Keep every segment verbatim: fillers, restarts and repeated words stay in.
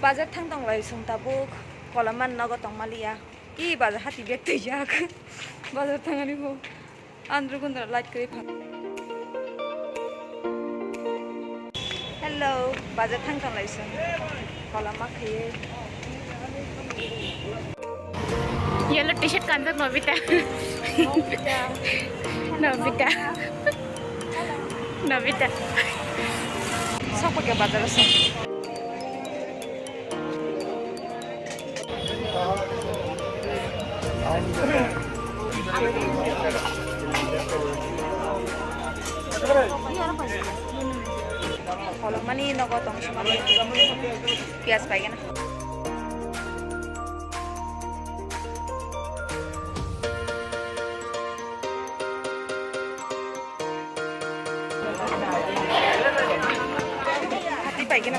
Bazar thang tong lai sung tabuk, koloman nogo tong maliya. Ki bazar hati bag twijak. Bazar thang ani bo. Andro gundra light kri pha. Hello, bazar thang tong lai sung. Koloma khaye. Yellow t-shirt kanjak Nobita. Nobita. Nobita. Sok pakai bazar sung. Kolomani nogo tong sima pias paigena. Hati paigena.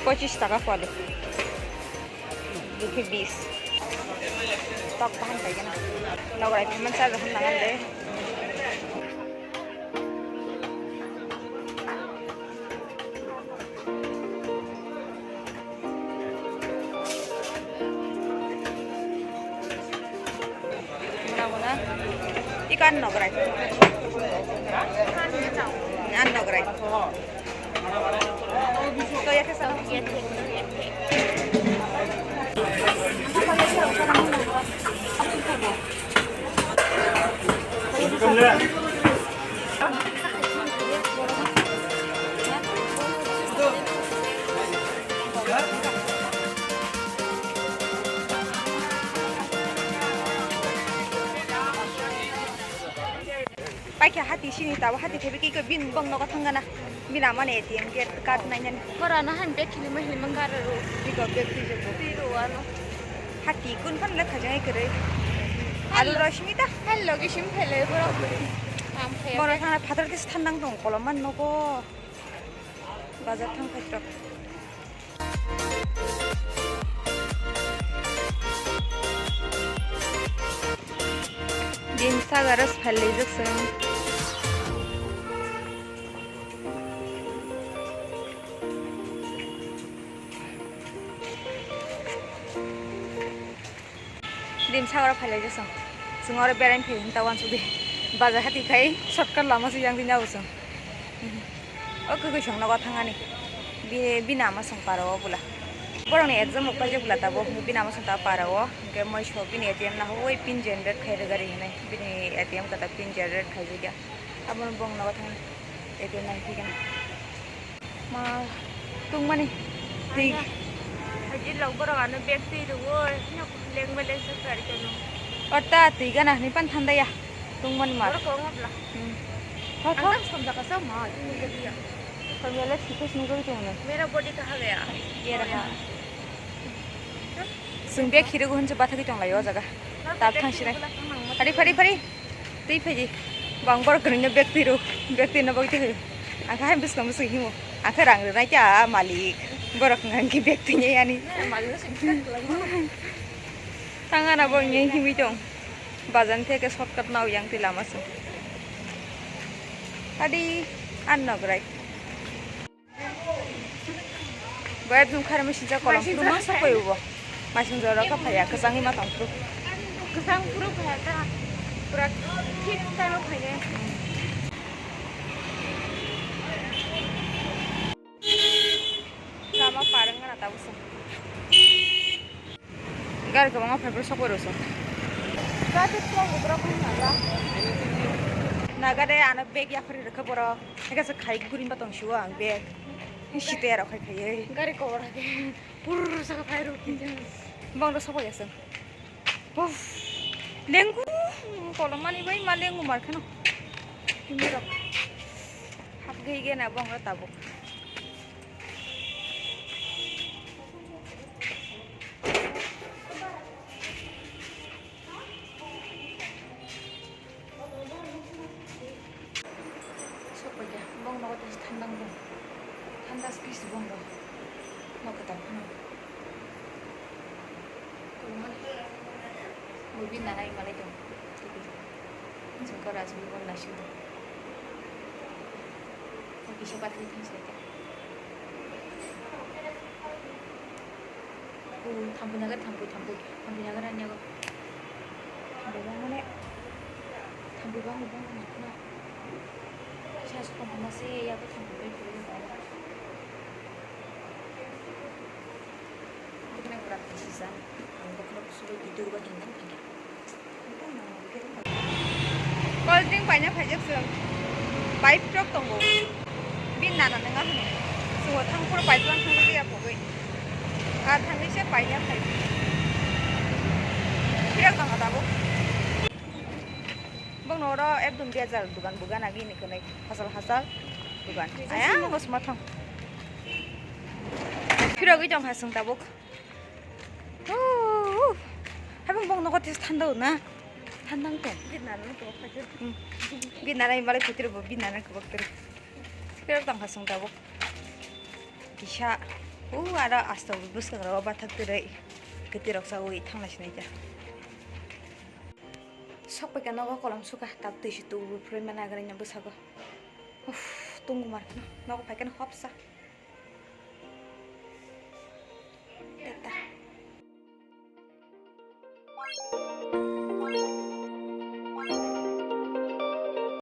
Pochis taka pwali. Dukhe bis. Tok bahan paigena. Nograi phaimani charwkha nangan de. Muna muna. Ikan nograi. An nograi. Paikha hati sini tabo hati thebe kiko bin bong nogo thangana. Bini amani A T M card nainani. Hora na han bag khilima khilima gara ro. Biko bag khilima. Tiro ano. Hati kun fan le khajang ai kere. Alo Rashmita. Hello ki sim phele bora bori. Am phele. Bora thana phatar tis thandang tong koloman nogo. Bazar thang khaito. Din sagaro phalwi jokson. Din sagaro phalwi jokson. Chwng oro berain phi hinta wansuk di. Bazar hati khai shortcut lama se yang di nabo chwng. O kwkwi song nogo thangani. Bi-, bini ama song para o bwla. Borokni exam rok paijak bwla tabuk. Bini ama song ta para o. Hwnkhe moi so bini A T M nahoi pin generate khai rwgari hinwi. Bini A T M kata pin generate khaijak ya. Abono bong nogo thangani. A T M nai phikhe. Ma tungmani. Twi. Haji lok borok ano bag twi rwo. Lengma lengsa kari kono. Orta twi gana ni pan thanda ya. Tungmani ma. Borok ongobla. Hmm. Tho, tho. Ang somjak ka sama, tungmani ya. Kami ala sita sini kori tungna. Mera body kaha gaya? Ye raha. Sung bag khiri gun se bathagi tong lai o jaga. Tar thang sinai. Phari, phari, phari. Twi phaidi. Bang borok kwrwino bag twi rw, bag twi no bagwi twi. Ang khe hai bwskang bwskang himo. Ang khe rang rwnai ta malik. Borok wng khe bag twi nai ani. Thang ana bo nge himwi tong. Bazan theke shortcut nao yang twi lama se. Adi an nograi. Bo ekdom kharwi sinjak kolom phuru ma sokoi bo. Masing jora ka phaiya, kwchangwi ma tong phuru. Kwchang phuru phaiya ta. Pura thik style o phainai. Lama par wngna tabuk se. Gari kwbangma phaiphuru sokoi rw song. Gari kwbangma borok wng naga. Naga de ano bag yaphari rwkha borok. Haikhe se khai guri ba tong sio ang bag. Site rok khai khai. Gari kobor hake. Purr saka phai rw khe. Bong rw sokoi ya song. Uff. Lengu kolom mani bai ma lengu mar kheno. Himni rok. Hap gei gena bong rw tabuk. Bini nana imalai tong. Jengko rajni bon naising tong. Kisa pathai thang sai ta. U thampui nagar, thampui, thampui, thampui nagar ani ago. Thampui bang mane, thampui bang bang mane. Kisa asuk tong ma se ya ko thampui bai. Dukna pura khisi jan, ang dukna sulu tidur ba hindang thangya. Cold drink paina phaijak chwng. Pipe rok tongo. Bini nana nwnga hwnwi. Chwngbo thang phuru pipe lang thangwi ya pogwi. A thangwi se paina phai. Phirak tongkha tabuk. Bongno oro ekdom bejal dugan bugan agi ni kwnwi hachal hachal dugan. Ayang bosma thang. Phirogwi tongkha chwng tabuk. Huu. Habang bong nogo tes thanda na. Thandang tong. Bini nana no kobok phaikhe. Hmm. Bini nana imalai phaikhe bo bini nana kobok tere. Kero tong khasung tabuk. Kisa. U aro asto bwskango bathak tere. Kete rok sawi thangna sinai ja. Sok paikha nogo kolom suka tab twi si tu phurui mana agre nya bwsago. Uff, tungu mar. Nogo phaikhe hopsa.